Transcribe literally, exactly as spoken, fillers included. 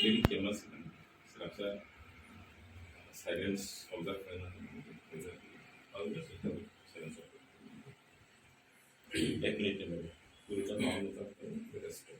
Ini tema sih kan, serasa silence of the final. Silence of the Ek minute ni bagwi. Puri ta nang nang ta, beres to.